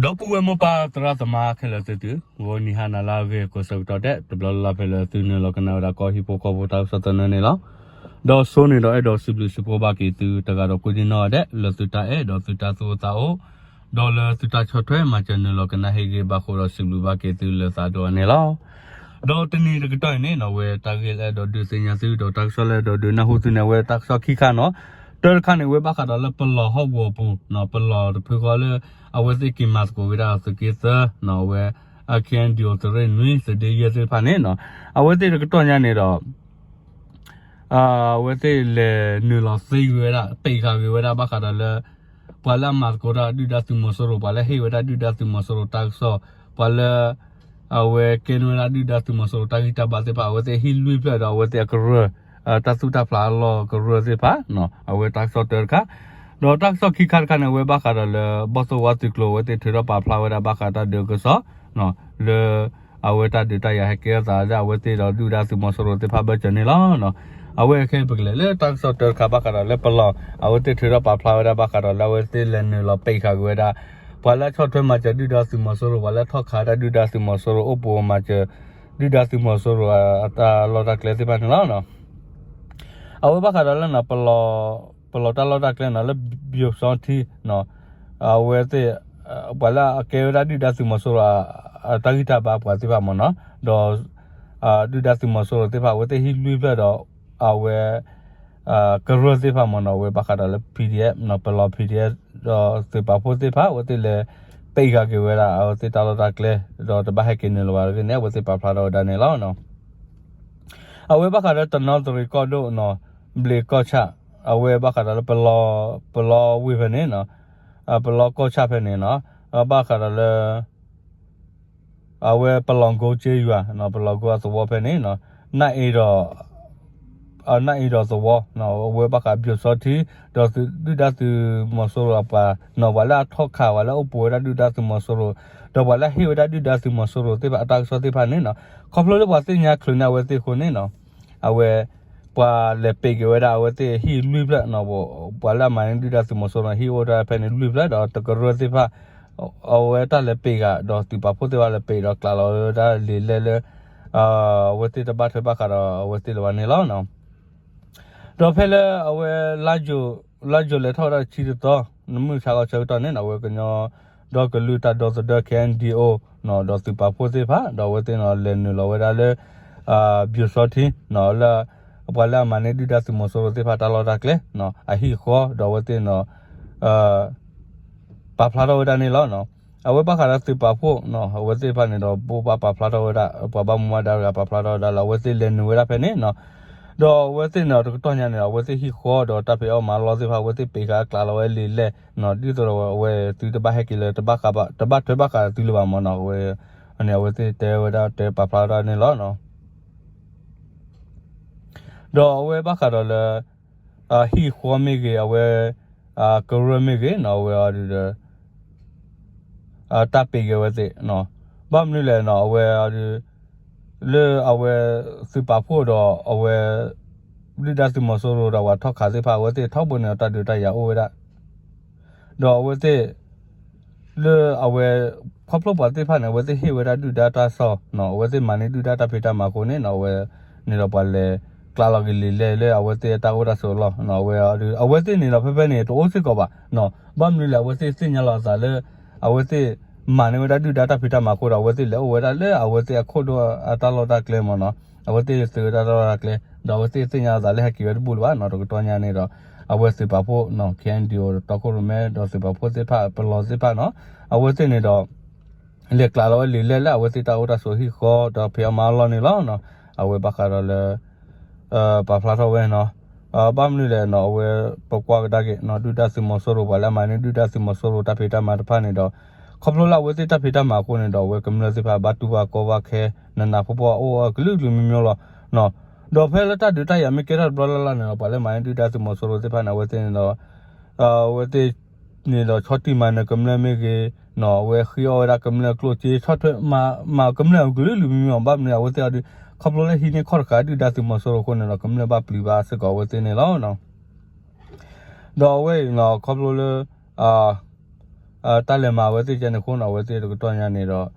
ဒီပုၢ်ဝဲၢ်မိၢ်ပၢ်သရၣ်သမါခဲလၢာ်သ့ၣ်သု, ဂီၤနံၤဟါနၤလၢအဂ့ၤ ကိးဆၢကတီၢ်ဒဲး တဘျီလၢ်လၢ်ဖဲလၢသုနုာ်လီၤကနၣ်ဝဲဒၣ်ကီၢ်ဟံၣ်ဖိဃီဖိတၢ်ကစီၣ်သနၢၣ်န့ၣ်လီၤ. ဒီးစိန့ၣ်ဒီးအဲၣ်ဒိးစံးဘျုးစံးဖှိၣ်ဘၣ်က့ၤသုတဂၤဒီးကိးဒံနီၢ်ဂၤဒဲး လၢသုတၢ်အဲၣ်ဒီးသုတၢ်သူၣ်အိၣ်သးအိၣ်, ဒီးလၢသုတၢ်ဆီၣ်ထွဲမၤစၢၤနုာ်လီၤကနၣ်ဟ့ၣ်ဂံၢ်ဘါဃိဒီးစံးဘျုးဘၣ်က့ၤသုလၢသးဒိၣ်အါန့ၣ်လီၤ. ဒီးတနံၤတကတီၢ်အံၤန့ၣ်နီၢ် အဝဲတၢ်ဂ့ၢ်လၢအဲၣ်ဒိးဒုးသ့ၣ်ညါသု ဒီးတၢ်ကစီၣ်လၢအဲၣ်ဒိးဒုးနၢ်ဟူသုန့ၣ် အဝဲတၢ်ကစီၣ်ခံခါနီၢ်, တၢတခါန့ၣ် အဝဲဘၣ်ဃးဒီးလၢပလီၢ်ဟီၣ်ကဝီၤပူၤနီၢ်, ပလီၢ်တဖုဃီလၢ အဝဲသ့ၣ်က့ၤမၤသကိးဝဲဒၣ်သုးက့သၢနီၢ်, အဝဲ အ KNDO သုးရ့ၣ်နွံ သုးဒ့ယဲၢ်သ့ၣ်တဖၣ်န့ၣ်နီၢ်, အဝဲသ့ၣ်တကတီၢ်ညါန့ၣ်ဒီး အဝဲသ့ၣ်လဲၤနုာ်လီၤသ့ဂ့ၤဝဲဒၣ် ပံးဃာ်ဂ့ၤဝဲဒၣ်ဘၣ်ဃးဒီးလၢ ပှၤလၢအမၤသကိးတၢ်ဒုၣ်ဒါသုးမီၤစိရိၤ, ပှၤလၢဟ့ၣ်ဝဲဒၣ်ဒုၣ်ဒါသုးမီၤစိရိၤတၢ်ကစီၣ်, ပှၤလၢ အဝဲကဲန့ၢ်ဝဲဒၣ်ဒုၣ်ဒါသုးမီၤစိရိၤတၢ်ဂံၢ်တၢ်ဘါသ့ၣ်တဖၣ် အဝဲသ့ၣ်ဟံၣ်လွံၢ်ဖျၢၣ်ဒီးအဝဲသ့ၣ်အကရၢၢ်, တၢ်သူၣ်တၢ်ဖျးအလီၢ်ကရၢၢ်သ့ၣ်တဖၣ်, အဝဲတၢ်ကစီၣ်တၢတခါ, ဒီးတၢ်ကစီၣ်ခံခါတခါန့ၣ် အဝဲဘၣ်ဃးဒီးလၢ ဘီၣ်သိၣ်ဝါသုးကျိၤ အဝဲသ့ၣ်ထုးထီၣ်ပာ်ဖျါဝဲဒၣ်ဘၣ်ဃးတၢ်ဒုးကစီၣ် လၢ အဝဲတၢ်ဒုးတၢ်ယၤဟဲကဲထီၣ်သးလၢအဝဲသ့ၣ်ဒီးဒုၣ်ဒါသုးမီၤစိရိၤသ့ၣ်တဖၣ်ဘၢၣ်စၢၤန့ၣ်လီၤ. အဝဲခဲအံၤပကလဲၤလၢတၢ်ကစီၣ်တၢတခါဘၣ်ဃးဒီးလၢပလီၢ် အဝဲသ့ၣ်ထုးထီၣ်ပာ်ဖျါဝဲဒၣ်ဘၣ်ဃးဒီးလၢအဝဲသ့ၣ်လဲၤနုာ်လီၤပံးဃာ်က့ၤဝဲဒၣ် ပှၤလၢအဆီၣ်ထွဲမၤစၢၤဒုၣ်ဒါသုးမီၤစိရိၤ, ပှၤလၢအထီၣ်ခးဝဲဒၣ်ဒုၣ်ဒါသုးမီၤစိရိၤ, အိၣ်ပိၤမၤစၢၤ ဒုၣ်ဒါသုးမီၤစိရိၤအတၢ်လီၢ်တၢ်ကျဲသ့ၣ်တဖၣ်န့ၣ်လီၤ. အဝဲဘၣ်ဃးဒီးလၢ ပလီၢ်တၢ်လီၢ်တၢ်ကျဲနီၢ် လၢ ပျူစောထီး အဝဲသ့ၣ် ပှၤလၢအကဲဝဲဒၣ်ဒုၣ်ဒါသုးမီၤစိရိၤ အတၢ်ဂံၢ်တၢ်ဘါပှၤသ့ၣ်တဖၣ်မ့ၢ်နီၢ်, ဒီး ဒုၣ်ဒါသုးမီၤစိရိၤသ့ၣ်တဖၣ် အဝဲသ့ၣ်ဟံၣ်လွံၢ်ဖျၢၣ်ဒီး အဝဲ ကရၢၢ်သ့ၣ်တဖၣ်မ့ၢ်နီၢ် အဝဲဘၣ်ဃးဒီးလၢ PDF နီၢ် ပလီၢ် PDF ဒီးသုးပာ်ဖှိၣ်သ့ၣ်တဖၣ် အဝဲသ့ၣ်လဲၤပံးဃာ်က့ၤဝဲဒၣ် အဝဲသ့ၣ်တၢ်လီၢ်တၢ်ကျဲ ဒီးတဘၣ်ဟဲက့ၤနုာ်လီၤဘၣ်တဂ့ၤန့ၣ် အဝဲသ့ၣ်ပာ်ဖျါထီၣ်ဝဲဒၣ်န့ၣ်လီၤ. အဝဲဘၣ်ဃးဒီးတနီသရံၣ်ကီၢ်ဒိၣ်နီၢ် ဘျံးကီၢ်ဆၣ်, အဝဲဘၣ်ဃးဒီးလၢ ပလီၢ်ဝ့ၢ်ဖဲန့ၣ်နီၢ်, ပလီၢ်ကီၢ်ဆၣ်ဖဲန့ၣ်နီၢ်, ဘၣ်ဃးဒီးလၢ အဝဲပလီၢ်ကိကၠ့ယွၤ, ပလီၢ်ကိအသဝီဖဲန့ၣ်နီၢ်, နၢ်အ့ဒီး နၢ်အ့ဒီးသဝီ, အဝဲဘၣ်ဃး ပျူစောထီး ဒီးဒုၣ်ဒါသုးမီၤစိရိၤအပှၤနီၢ်, ပှၤလၢအထီၣ်ခး ပှၤလၢအအိၣ်ပိၤဝဲဒၣ်ဒုၣ်ဒါသုးမီၤစိရိၤ, ဒီးပှၤလၢအဟ့ၣ်ဝဲဒၣ်ဒုၣ်ဒါသုးမီၤစိရိၤသ့ၣ်တဖၣ်အတၢ်ကစီၣ်သ့ၣ်တဖၣ်န့ၣ်နီၢ်, ခီဖျိလၢပှၤသ့ၣ်ညါချုးန့ၢ်အဝဲသ့ၣ်အဃိန့ၣ်နီၢ်, အဝဲ ပှၤလဲၤပံးက့ၤဝဲဒၣ်အဝဲသ့ၣ်ဟံၣ်လွံၢ်ဖျၢၣ်နီၢ်, ပှၤလၢအမၤန့ၢ်ဒုၣ်ဒါသုးမီၤစိရိၤန့ၣ် ဟံၣ်အိၣ်ဝဲဒၣ်ဖဲန့ၣ်လွံၢ်ဖျၢၣ် ဒီးတကရၢၢ်သ့ၣ်တဖၣ် အဝဲတၢ်လဲၤပံးဃာ် ဒီးသုးပာ်ဖှိၣ်သ့ၣ်တဖၣ်လဲၤပံးဒီးကျးလီၤဝဲဒၣ်လံာ်လဲၢ်လၢ အဝဲသ့ၣ်တဘၣ်ထွဲဘၣ်ဃးဒီးအဝဲသ့ၣ်လၢၤဘၣ်န့ၣ်လီၤ. ဒီးဖဲလၢအဝဲ လါယူၤလဲၤထီၣ်ဝဲဒၣ်တဆံတသီ နမုၢ်ဆါဂီၤဆၢကတီၢ်န့ၣ်နီၢ်, အဝဲကညီဒီကလုာ်တၢ်ဒီသဒၢ KNDO နီၢ် ဒီးသုးပာ်ဖှိၣ်သ့ၣ်တဖၣ် ဒီးအဝဲသ့ၣ်န့ၣ်လဲၤနုာ်လီၤဝဲဒၣ်လၢ ပျူစောထီးနီၢ် လၢ ပှၤလၢအမၤန့ၢ်ဒုၣ်ဒါသုးမီၤစိရိၤသ့ၣ်တဖၣ်တၢ်လီၢ်တၢ်ကျဲ အဟံၣ်ဃီ ဒီးအဝဲသ့ၣ်န့ၣ် ပာ်ဖျါထီၣ်ဝဲဒၣ်န့ၣ်လီၤ. အဝဲဘၣ်ဃးဒီးသုးပာ်ဖှိၣ်နီၢ် အဝဲသ့ၣ်တဖၣ်န့ၣ်ဒီး ဘိးဘၣ်ပာ်ဖျါထီၣ်ဝဲဒၣ် ပှၤဘၣ်မူဘၣ်ဒါတဂၤပာ်ဖျါထီၣ်ဝဲဒၣ်လၢ အဝဲသ့ၣ်လဲၤနုာ်ဝဲဒၣ်ဖဲန့ၣ်နီၢ်, ဒီးအဝဲသ့ၣ်န့ၣ်ဒီးတကတီၢ်ညါန့ၣ်ဒီး အဝဲသ့ၣ်ဟံၣ်ဃီဒီးတၢ်ဖံးအီၣ်မၤအီၣ်သ့ၣ်တဖၣ် အဝဲသ့ၣ်ပံးဃာ်ကျးလီၤဝဲလံာ်လဲၢ်နီၢ်, ဒ်သိးဒီးအဝဲသုတဘၣ်ဟဲက့ၤလၢၤ တဘၣ်ထွဲဘၣ်ဃးသုလၢၤဘၣ်မ့ၢ်နီၢ်, အဝဲန့ၣ် အဝဲသ့ၣ်တဲဝဲဒၣ်တဲပာ်ဖျါဝဲဒၣ်န့ၣ်လီၤ. ဒီးအဝဲဘၣ်ဃးဒီးလၢ ဟံၣ်ဃီမ့ၢ်ဂ့ၤ အဝဲ ကရၢၢ်မ့ၢ်ဂ့ၤနီၢ် အဝဲအီၤဒုးဒီး တၢ်ပံးက့ၤဝဲသ့ၣ်နီၢ်, ဘၣ်မနုၤလဲၣ်နီၢ် အဝဲအီၤဒုး လၢအဝဲသုးပာ်ဖှိၣ်ဒီးအဝဲ ဒုၣ်ဒါသုးမီၤစိရိၤဒီးပှၤထီၣ်ခးသ့ၣ်တဖၣ် အဝဲသ့ၣ်ထီဘိန့ၣ်ဒီးတၢ်ဒုးတၢ်ယၤအိၣ်ဝဲဒၣ် ဒီးအဝဲသ့ၣ် လၢအဝဲ ခီဖျိပှၤသ့ၣ်တဖၣ်န့ၣ် အဝဲသ့ၣ်ဟ့ၣ်ဝဲဒၣ်ဒုၣ်ဒါတၢ်ကစီၣ်နီၢ်, အဝဲသ့ၣ်မၤန့ၢ်ဒုၣ်ဒါတၢ်ဖံးတၢ်မၤအဃိန့ၣ်နီၢ် အဝဲန့ၣ်ဒီးပှၤလဲၤကျးလီၤက့ၤလံာ်လဲၢ်လၢအဝဲသ့ၣ်အတၢ်အိၣ်တၢ်ဆိးအလီၢ်နီၢ်, အဝဲ အဝဲသ့ၣ်န့ၣ်ဒီးဖဲဖဲန့ၣ် တအိၣ်စ့ၢ်ကီးဘၣ်နီၢ်, ဘၣ်မနုၤလဲၣ် အဝဲသ့ၣ်သ့ၣ်ညါလီၤအသးလၢ အဝဲသ့ၣ်မၤန့ၢ်ဝဲဒၣ်ဒုၣ်ဒါတၢ်ဖံးတၢ်မၤအဃိဒီး အဝဲသ့ၣ်လဲၤအိၣ်ဝဲဒၣ်လၢအဝဲသ့ၣ်အခိၣ်ဒိၣ်အတၢ်လီၢ်တၢ်ကျဲမ့ၢ်နီၢ်, အဝဲသ့ၣ်သုးဝဲဒၣ်တၢ်လီၢ်တၢ်ကျဲ ဒီးအဝဲသ့ၣ်သ့ၣ်ညါလီၤအသးလၢဟဲက့ၤဝဲတဘူၣ်လၢၤဘၣ်နီၢ်, တကတီၢ်ညါန့ၣ်ဒီး အဝဲသုးပာ်ဖှိၣ်နီၢ် KNDO တီခိၣ်ရိၣ်မဲ ဒီးသုးပာ်ဖှိၣ်သ့ၣ်တဖၣ် ပလီၢ်သ့ၣ်တဖၣ်နီၢ်, အဝဲသ့ၣ်န့ၣ်ဒီး လဲၤကျးလီၤဝဲလံာ်လဲၢ်လၢအဝဲသ့ၣ်တၢ်အိၣ်တၢ်ဆိးဟံၣ်ဃီ ဒီးဖံးအီၣ်မၤအီၣ်အလီၢ်န့ၣ်လီၤ. အဝဲဘၣ်ဃးဒီးလၢ ပာ်ဖျါထီၣ်ဝဲနီၢ်, ဘၣ်မနုၤလဲၣ်နီၢ် အဝဲပကွၢ်ကဒါက့ၤနီၢ် ဒုၣ်ဒါသုးမီၤစိရိၤ ပှၤလၢအမၤန့ၢ်ဒုၣ်ဒါသုးမီၤစိရိၤတၢ်ဖံးတၢ်မၤတဖၣ်န့ၣ်ဒီး ခီဖျိလၢအဝဲသ့ၣ်တၢ်ဖံးတၢ်မၤအဃိန့ၣ်ဒီး အဝဲကမျၢၢ်သ့ၣ်တဖၣ်ဘၣ်တူၢ်ဘၣ်ကီဘၣ်ခဲ နးနးဖှီၣ်ဖှီၣ်အိၣ်အကလုာ်ကလုာ်မံၤမံၤလီၤ. ဒီးဖဲလၢတၢ်ဒုးတၢ်ယၤမ့ၢ်ကဲထီၣ်တဘျီလၢ်လၢ်န့ၣ်ဒီး ပှၤလၢမၤန့ၢ်ဒုၣ်ဒါသုးမီၤစိရိၤသ့ၣ်တဖၣ်န့ၣ် အဝဲသ့ၣ်န့ၣ်ဒီး အဝဲသ့ၣ်န့ၣ်ဒီးဆီၣ်တံၢ်မၤနၢၤကမျၢၢ်မ့ၢ်ဂ့ၤနီၢ်, အဝဲဃ့အီၣ်ဝဲဒၣ်ကမျၢၢ်ကျိၣ်စ့ ဆီၣ်ထွဲမၤကမျၢၢ်အကလုာ်ကလုာ်မံၤမံၤလီၤ. ဘၣ်မနုၤအဝဲသ့ၣ်အီၤဒုး ခီဖျိလၢဟံးန့ၢ်ခီၣ်တဃာ်ဒုၣ်ဒါသုးမီၤစိရိၤအဃိန့ၣ်ဒီး ကမျၢၢ်ဘၣ်ပျံၤဘၣ်စ့ၢ်ကီးအဝဲသ့ၣ်န့ၣ်လီၤ. ဒီးအဝဲအံၤနီၢ် ခီဖျိလၢ တၢ်လဲၤမၤအဝဲသ့ၣ်ကဲန့ၣ်အဃိန့ၣ် အဝဲသ့ၣ်တကတီၢ်ညါန့ၣ်ဒီး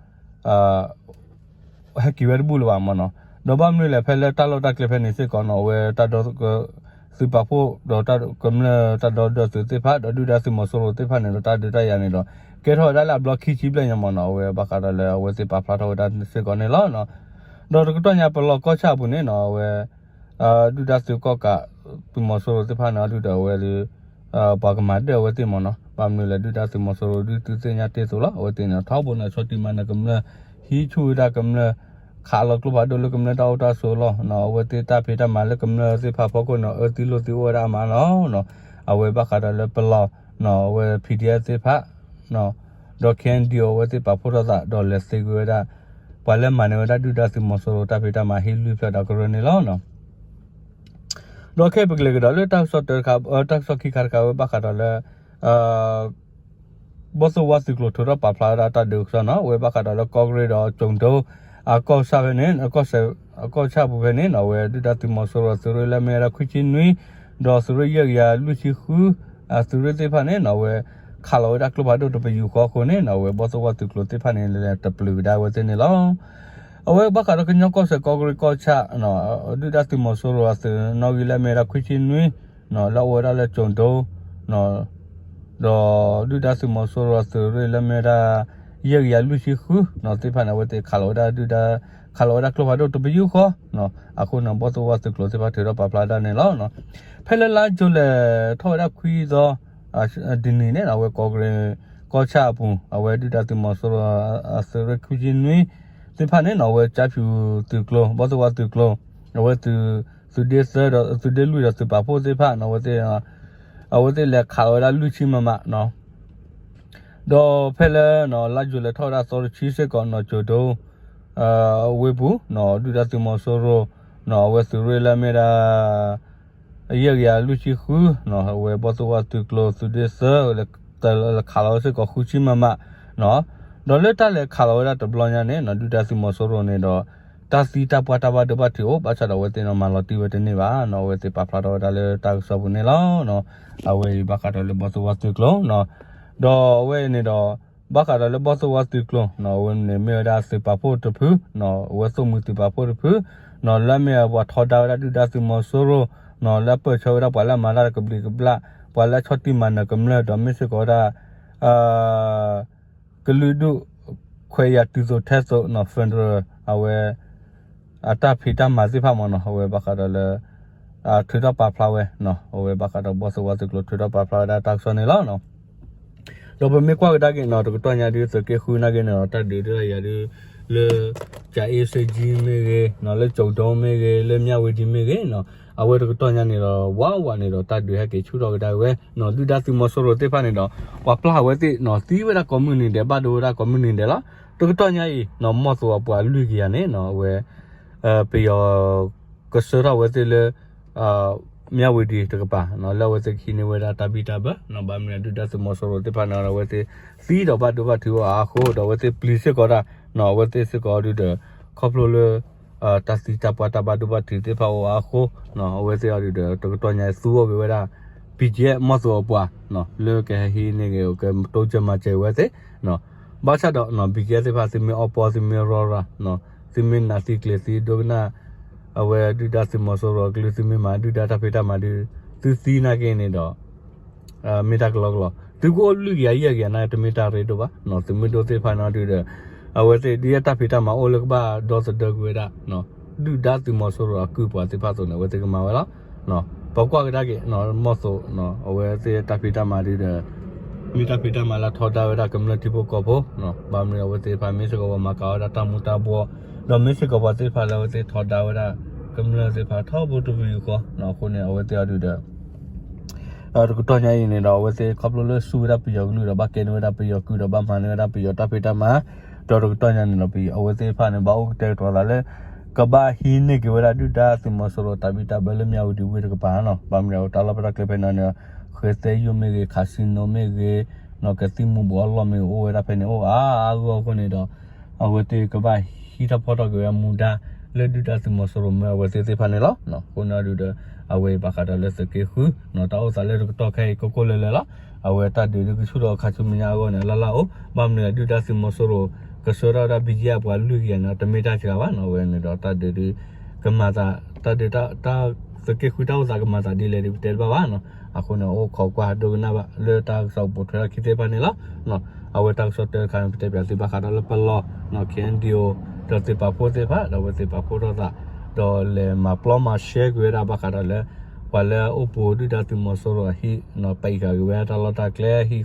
ဟဲက့ၤဝဲတဘူၣ်လၢၤဘၣ်မ့ၢ်နီၤ. ဒီးဘၣ်မနုၤလဲၣ် ဖဲလၢတၢ်လီၢ်တၢ်ကျဲဖဲန့ၣ်စ့ၢ်ကီးနီၤ အဝဲတၢ်ဒီ သုးပာ်ဖှိၣ်ဒီးကမျၢၢ်တၢ်ဒီသဒၢသုးသ့ၣ်တဖၣ် ဒီးဒုၣ်ဒါသုးမီၤစိရိၤသ့ၣ်တဖၣ်န့ၣ်ဒီး တၢ်ဒုးတၢ်ယၤန့ၣ်ဒီး ကဲထီၣ်ဝဲဒၣ်လၢအဘျီခံဆံဘျဲၣ်ညါမ့ၢ်နီၤ. အဝဲဘၣ်ဃးဒီးလၢအဝဲသ့ၣ်ပာ်ဖျါထီၣ်ဝဲဒၣ်စ့ၢ်ကီးန့ၣ်လီၤ. ဒီးတကတီၢ်ညါပလီၢ်ကီၢ်ဆၣ်အပူၤန့ၣ်နီၤ အဝဲ ဒုၣ်ဒါသုးကီၣ်ကး သုးမီၤစိရိၤသ့ၣ်တဖၣ်န့ၣ် အဒုးဒီးအဝဲ ပှၤကမၤဒၢၣ်အဝဲသ့ၣ်မ့ၢ်နီၤ. ဘၣ်မနုၤလဲၣ် ဒုၣ်ဒါသုးမီၤစိရိၤဒုးသုသ့ၣ်ညါတ့ၢ်အသိးလီၤ. အဝဲသ့ၣ်န့ၣ် ထီဘိန့ၣ် ဆီၣ်တံၢ်မၤနၢၤကမျၢၢ် ဟံးဆူၣ်ဝဲဒၣ်ကမျၢၢ် ခးလီၤကျိဖးဒိၣ်လၢကမျၢၢ်တၢ်အိၣ်တၢ်ဆိးလီၤ. အဝဲသ့ၣ်တၢ်ဖံးတၢ်မၤလၢကမျၢၢ်သ့ၣ်တဖၣ်အဖီခိၣ်န့ၣ် အၢသံလိာ်သံအိၣ်ဝဲဒၣ်အါမးလီၤ. အဝဲဘၣ်ဃးဒီးလၢပလီၢ် အဝဲ P D F သ့ၣ်တဖၣ် ဒီး K N D O အဝဲသ့ၣ်ပာ်ဖှိၣ်ထီၣ်သး ဒီးလဲၤသ့ကွံာ်ဝဲဒၣ် ပှၤလၢမၤန့ၢ်ဝဲဒၣ်ဒုၣ်ဒါသုးမီၤစိရိၤတၢ်ဖံးတၢ်မၤဟ့ၣ်လွံၢ်ဖျၢၣ်ဒီးကရၢန့ၣ်လီၤ. ဒီးခဲအံၤပကလဲၤကဒီးလၢတၢ်ကစီၣ်တခါ တၢ်ကစီၣ်ခံခါတခါဝဲဘၣ်ဃးဒီးလၢ ဘီၣ်သိၣ်ဝါသုးကျိၤထုးထီၣ်ပာ်ဖျါဝဲဒၣ်တၢ်ဒုးကစီၣ်နီၤ အဝဲဘၣ်ဃးဒီးလၢကီၢ်ကရ့ၣ်ဒီးကၠိၤဒိ အကီၢ်ဆၣ်ဖဲန့ၣ် အကီၢ်ဆၣ်ပူၤဖဲန့ၣ်နီၤ အဝဲဒုၣ်ဒါသုးမီၤစိရိၤအသုးရ့ၣ်လၢအမ့ၢ်ဝဲဒၣ်ခွံဆံနွံ ဒီးသုးရ့ၣ်ယဲၢ်ကယၤလွံၢ်ဆံဃု အသုးရ့ၣ်သ့ၣ်တဖၣ်န့ၣ်နီၤ အဝဲခးလီၤဝဲဒၣ်ကျိဖးဒိၣ်တပယူာ်ဃီအဃိန့ၣ်နီၤ အဝဲဘီၣ်သိၣ်ဝါသုးကျိၤသ့ၣ်တဖၣ်န့ၣ် လဲၤတပျုာ်ကဒါအဝဲသ့ၣ်န့ၣ်လီၤ. အဝဲဘၣ်ဃးဒီးကညီကီၢ်စဲၣ်ကီၢ်ကရ့ၣ်ကီၢ်ဆၣ် ဒုၣ်ဒါသုးမီၤစိရိၤအသုးနီၣ်ဂံၢ်လၢအမ့ၢ်ဝဲဒၣ်ခွံဆံနွံ လၢအအိၣ်ဝဲဒၣ်လၢကၠိၤဒိ ဒီးဒုၣ်ဒါသုးမီၤစိရိၤအသုးရ့ၣ်လၢအမ့ၢ်ဝဲဒၣ် ယဲၢ်ကယၤလွံၢ်ဆံဃု သ့ၣ်တဖၣ်န့ၣ် အဝဲသ့ၣ်ခးလီၤဝဲဒၣ်ဒုၣ်ဒါ ခးလီၤဝဲဒၣ်ကျိဖးဒိၣ်တပယူာ်ဃီ အဃိန့ၣ် ဘီၣ်သိၣ်ဝါသုးကျိၤသ့ၣ်တဖၣ်ထုးထီၣ်ပာ်ဖျါဒၣ်န့ၣ်လီၤ. ဖဲလၢလါယူၤလဲၢ်ထီၣ်ဝဲဒၣ်ခွံသီ ဒ်န့ၣ်န့ၣ် အဝဲကီၢ်ကရ့ၣ်ကီၢ်ဆၣ်အပူၤ အဝဲဒုၣ်ဒါသုးမီၤစိရိၤအသုးရ့ၣ်ခွံဆံနွံ သ့ၣ်တဖၣ်န့ၣ်နီၤ အဝဲကၠါဖၠူသုးကျိၤ ဘီၣ်သိၣ်ဝါသုးကျိၤ အဝဲ သုးဒ့သၢဒီးသုးဒ့လွံၢ်ဒီးသုးပာ်ဖှိၣ်သ့ၣ်တဖၣ်နီၤ အဝဲသ့ၣ် အဝဲသ့ၣ်လဲၤခးလီၤဝဲဒၣ်လွံၢ်ဆံမမနီၤ ဒီးဖဲလၢ လါယူၤလဲၢ်ထီၣ်ဝဲဒၣ်သီတဆံစ့ၢ်ကီးနီၤ ကၠိၤဒိ ဝ့ၢ်ပူၤ ဒုၣ်ဒါသုးမီၤစိရိၤ အဝဲသုးရ့ၣ်လၢအမ့ၢ်ဒၣ် ယဲၢ်ကယၤလွံၢ်ဆံဃု အဝဲဘီၣ်သိၣ်ဝါသုးကျိၤသုးဒ့သၢ လဲၤခးလီၤဝဲစ့ၢ်ကီးဃုဆံမမနီၤ ဒီးလၢတၢ်လဲၤခးလီၤဝဲဒၣ်တဘျီညါန့ၣ်နီၤ ဒုၣ်ဒါသုးမီၤစိရိၤန့ၣ်ဒီး တၢ်သံတၢ်ပှၢ်တၢ်ဘၣ်ဒိဘၣ်ထံးအိၣ် ဘၣ်ဆၣ်ဒီးအဝဲသ့ၣ်န့ၣ်မၤလီၤတံၢ်ဝဲတန့ၢ်ဘၣ်နီၤ အဝဲသ့ၣ်ပာ်ဖျါထီၣ်ဝဲဒၣ်လၢတၢ်ကစီၣ်ပူၤန့ၣ်လီၤ. အဝဲအံၤဘၣ်ဃးဒီးလၢဘီၣ်သိၣ်ဝါသုးကျိၤ ဒီးအဝဲအံၤန့ၣ်ဒီး ဘၣ်ဃးဒီးလၢဘီၣ်သိၣ်ဝါသုးကျိၤ အဝဲန့ၣ်မ့ၢ်ဝဲဒၣ်သုးပာ်ဖှိၣ်တဖု အဝဲသိၣ်မှံၤသုးပာ်ဖှိၣ်တဖု လၢအမ့ၢ်ပှၤထီဒါဝဲဒၣ်ဒုၣ်ဒါသုးမီၤစိရိၤ လၢအပၢၢ်ဆၢဝဲဒၣ်ပှၤလၢအမၤတၢ်ကဘျံးကဘျၣ် ပှၤလၢအဆီၣ်တံၢ်မၤနၢၤကမျၢၢ် ဒီးမ့ၢ်စ့ၢ်ကီးဝဲဒၣ် ကလုာ်ဒူၣ်ခွဲးယာ်တုၤသိးထဲသိးနီၤ federal အဝဲ အတၢ်ဖံးတၢ်မၤသ့ၣ်တဖၣ်မနီၤ အဝဲဘၣ်ဃးဒီးလၢ ထုးထီၣ်ပာ်ဖျါဝဲ အဝဲဘၣ်ဃးဒီးဘီၣ်သိၣ်ဝါသုးကျိၤထုးထီၣ်ပာ်ဖျါဝဲဒၣ်တၢ်ကစီၣ်န့ၣ်လီၤ. ဒီးပမ့ၢ်ကွၢ်ကဒါက့ၤနီၤ တကတီၢ်ညါဒုးသုးက့ဃုနာ်က့ၤန့ၣ်ဒီး တၢ်ဒုးတၢ်ယၤဒုး လၢ ကၠၤအ့စ့ကၠံမ့ၢ်ဂ့ၤ လၢကၠိၤဒိမ့ၢ်ဂ့ၤ လၢမၠၣ်ဝ့ၤဒံမ့ၢ်ဂ့ၤနီၤ အဝဲတကတီၢ်ညါန့ၣ်ဒီး ဝးဝးန့ၣ်ဒီး တၢ်ဒုးဟဲက့ၤဆူၣ်ထီၣ်ကဒါဝဲနီၤ ဒုၣ်ဒါသုးမီၤစိရိၤသ့ၣ်တဖၣ်န့ၣ်ဒီး ပှၤပျၢ်ဝဲသ့ၣ်နီၤ သံဝဲဒၣ်ကိးမုၢ်နံၤဒဲး ဘၣ်ဒိဝဲဒၣ်ကိးမုၢ်နံၤဒဲးလီၤ. တကတီၢ်ညါအံၤနီၤ မီၢ်သိးအပှၤလွံၢ်ကယၤန့ၣ်နီၤ အဝဲ ပယီၤ ကဆှၢထီၣ်ဝဲသ့ၣ်လၢ မၠၣ်ဝ့ၤဒံတကပၤ လၢအဝဲသ့ၣ်ကဟံးန့ၢ်ဝဲဒၣ်တၢ်ဘံၣ်တၢ်ဘၢ ဘၣ်မနုၤဒုၣ်ဒါသုးမီၤစိရိၤသ့ၣ်တဖၣ်န့ၣ် အဝဲသ့ၣ်သံဒီးဘၣ်ဒိဘၣ်ထံးအိၣ်အါအဃိ ဒီးအဝဲသ့ၣ်ပျံၤစ့ၢ်ကီးတၢ် အဝဲသ့ၣ်စ့ၢ်ကီးဒုးဒီး ခီဖျိလၢ တၢ်သံတၢ်ပှၢ်တၢ်ဘၣ်ဒိဘၣ်ထံးသ့ၣ်တဖၣ်အိၣ်အါအဃိ အဝဲသ့ၣ်အီၤဒုးဒီး တကတီၢ်ညါသူအီၤက့ၤဝဲဒၣ် ဘံၣ်ကဲ မီၢ်သိးအပှၤ လၢကဟဲဟံးန့ၢ်ဂ့ၤ ကတိစၢၤမၤစၢၤဝဲသ့ၣ် ဘၣ်ဆၣ်ဒီး ဘံၣ်ကဲသ့ၣ်တဖၣ် သုမ့ၢ်အီၣ်ပီ သုမ့ၢ်ရီရၤ သုမ့ၢ်နးသံကျံၤသံ ဒိကနၣ် အဝဲဒုၣ်ဒါသုးမီၤစိရိၤအကလုၢ် သုမ့ၢ်မၤဒုၣ်ဒါတၢ်ဖံးတၢ်မၤဒုး သုသံနာ်က့န့ၣ်ဒီး မ့ၢ်တၢ်ကလီကလီ သုကအိၣ်လွံၢ်ကယၤယဲၢ်ကယၤနာ်က့ တမ့ၢ်တၢ်ရ့ဒိၣ်ဘၣ် သုးမုၢ်ဒိၣ်သ့ၣ်တဖၣ်န့ၣ်ဒုးဒီး အဝဲသ့ၣ်ဒ်အတၢ်ဖံးတၢ်မၤအိၣ်လၢကဘၣ်ဒီသဒၢကွံာ်ဝဲဒၣ် ဒုၣ်ဒါသုးမီၤစိရိၤအကုၢ်ပှၤသ့ၣ်တဖၣ်အသိးန့ၣ် အဝဲသ့ၣ်ကမၤဝဲလီၤ. ပကွၢ်ကဒါက့ၤ မီၢ်သိး အဝဲသ့ၣ်တၢ်ဖံးတၢ်မၤဒုးဒီး မ့ၢ်တၢ်ဖံးတၢ်မၤလၢထီဒါဝဲဒၣ်ကမျၢၢ်ထံဖိကီၢ်ဖိ ဘၣ်မနုၤအဝဲသ့ၣ်တဖၣ်မ့ၢ်စ့ၢ်ကီးပှၤမၤကၤဝဲဒၣ်တၢ်မူၤတၢ်ဘှီး ဒီးမ့ၢ်စ့ၢ်ကီးပှၤသ့ၣ်တဖၣ်လၢအဝဲသ့ၣ်ထီဒါဝဲဒၣ် ကမျၢၢ်သ့ၣ်တဖၣ်ထီဘိတပယူာ်ဃီ အဃိန့ၣ် အဝဲသ့ၣ်အီၤဒုးဒီး တကတီၢ်ညါအံၤန့ၣ်ဒီး အဝဲသ့ၣ်ခီဖျိလၢစူၢ်ဝဲဒၣ်ပယီၤကလုၢ်ဒီး ဘၣ်ကဲန့ၢ်ဝဲဒၣ်ပယီၤကုၢ်ဒီး ဘၣ်မၤန့ၢ်ဝဲဒၣ်ပယီၤတၢ်ဖံးတၢ်မၤ ဒီးတကတီၢ်ညါန့ၣ်ဒီး ပယီၤအဝဲသ့ၣ်တဖၣ်န့ၣ် ဘၣ်အိၣ်ကတဲာ်ကတီၤသးလၢ ကဘၣ်ဟံးန့ၢ်က့ၤဝဲဒၣ်ဒုၣ်ဒါသုးမီၤစိရိၤတၢ်ဘံၣ်တၢ်ဘၢလၢမၠၣ်ဝ့ၤဒံဝ့ၢ်တကပၤနီၤ ဘၣ်မနုၤတၢ်လီၢ်ဖဲတၢ်ကျဲဖဲန့ၣ်န့ၣ် ဃဲသဲယိာ်မ့ၢ်ဂ့ၤ ခးစံနိမ့ၢ်ဂ့ၤ ကသံၣ်မူၤဘှီးအလီၢ်မ့ၢ်ဂ့ၤ အိၣ်ဝဲဒၣ်ဖဲန့ၣ်အိၣ်အါအါဂီၢ်အဃိန့ၣ်ဒီး အဝဲသ့ၣ်ကဘၣ်ဟံးထီၣ်ဖီၣ်ထီၣ်က့ၤဝဲမူဒါ လၢဒုၣ်ဒါသုးမီၤစိရိၤမၢအဝဲသ့ၣ်သ့ၣ်တဖၣ်န့ၣ်လီၤ. အဃိန့ၣ်ဒုးဒီး အဝဲအံၤဘၣ်ဃးဒီးလၢသုးက့ဃု တၢ်အိၣ်သးလၢတကတီၢ်ခဲအံၤ ကိၢ်ကိၢ်လၢၤလၢၤလီၤ. အဝဲတၢ်ဒုးဒုးကဆူၣ်ထီၣ်ခါဆူမဲာ်ညါအဂီၢ်န့ၣ် အလၢ်လၢ်အိၣ် ဘၣ်မနုၤဒုၣ်ဒါသုးမီၤစိရိၤ ကဆှၢထီၣ်ဝဲဒၣ် ဘံကၠံအပှၤလွံၢ်ကယၤန့ၣ် တမ့ၢ်တၢ်စှၤဘၣ်နီၤ အဝဲန့ၣ်ဒီးတၢ်ဒုးဒုး ကမၤသး တၢ်ဒုးတၢ် တၢ်သုးက့ဃုတၢ်အိၣ်သးကမၤသးဒ်လဲၣ်ဒုး ပတဲတဘၣ်ဘၣ်နီၤ အဃိန့ၣ် အိၣ်ခိးကွၢ်ဒိကနၣ်ဘၣ်လၢတၢ်ကစီၣ်ပိာ်ထွဲထီၣ်ခံသ့ၣ်တဖၣ်န့ၣ်လီၤ. အဝဲတၢ်ကစီၣ်တၢတခါန့ၣ် ပတဲပၠးသုဘၣ်ဃးဒီးလၢပလီၢ် KNDO ဒီးသုးပာ်ဖှိၣ်သ့ၣ်တဖၣ် ဒီးအဝဲသုးပာ်ဖှိၣ်ထီၣ်သး ဒီးလဲၤမၤပျီမၤရှဲကွံာ်ဝဲဒၣ်ဘၣ်ဃးဒီးလၢ ပှၤလၢအအိၣ်ပိာ်ဒုၣ်ဒါသုးမီၤစိရိၤအဟံၣ်နီၤ ပာ်အံၤဃာ်က့ၤဝဲတၢ်လီၢ်တၢ်ကျဲဟံၣ်ဃီ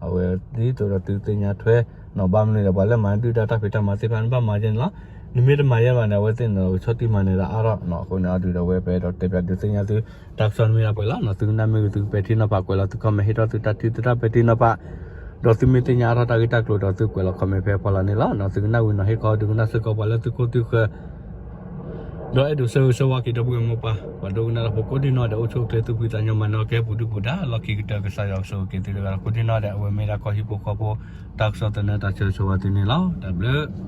အဝဲဒ်သိးဒီးသုသ့ၣ်ညါထွဲ ဘၣ်မနုၤဒီး ပှၤလၢမၤဒုၣ်ဒါတၢ်ဖံးတၢ်မၤသ့ၣ်တဖၣ်န့ၣ် ဘၣ်မၤယဲန့ၣ်လီၤ. နမ့ၢ်တမၤယဲဘၣ်န့ၣ် အဝဲသ့ၣ်န့ၣ်ဒီးကဆီၣ်တံၢ်မၤနၢၤဒၣ်အါထီၣ်နီၤ အဃိန့ၣ် အဒုးဒီးအဝဲပအဲၣ်ဒိးတဲပၠးဒုးသ့ၣ်ညါသု တၢ်ကစီၣ်န့ၣ်မ့ၢ်ဒၣ်ပှဲၤလီၤနီၤ သုကနၣ်မ့ၢ်ဂ့ၤသုကပဲာ်ထံနီၤဖးကွဲးလီၤသု comment ဟ့ၣ်ထီၣ်သုတၢ်ထံၣ်သုတၢ်ပဲာ်ထံနီၤဖး ဒီးသုမ့ၢ်သ့ၣ်ညါအါထီၣ်တၢ်ဂ့ၢ်တၢ်ကျိၤဒီးသုကွဲးလီၤ comment ဖဲအဖီလာ်န့ၣ်လီၤ. သုကနၣ်ဝံၤနီၤ ဟ့ၣ်ခီဒုးကနၣ်စ့ၢ်ကီးပှၤလၢသုခိၣ်သုဃၢၤ ဒီးအဲၣ်ဒိးဆၢဂ့ၤဆၢဝါက့ၤဒီပုၢ်ဝဲၢ်မိၢ်ပၢ် ပှၤဒိကနၣ်တၢ်ဖိကိးဒံနီၢ်ဒဲး အိၣ်ဆူၣ်အိၣ်ချ့သူၣ်ဖှံသးညီမၤနၢၤကဲပူၤဒုၣ်ပူၤဒါ လီၢ်ခံကတၢၢ်ကစၢ်ယွၤကဆိၣ်ဂ့ၤက့ၤသုတဂၤဒီးကိးဒံနီၢ်ဒဲး အဝဲမ့ၢ်ဒၣ်ကီၢ်ဟံၣ်ဖိဃီဖိ တၢ်ကစီၣ်သနၢၣ်တၢ်ဆၢဂ့ၤဆၢဝါသုန့ၣ်လီၤ. တၢ်ဘျုး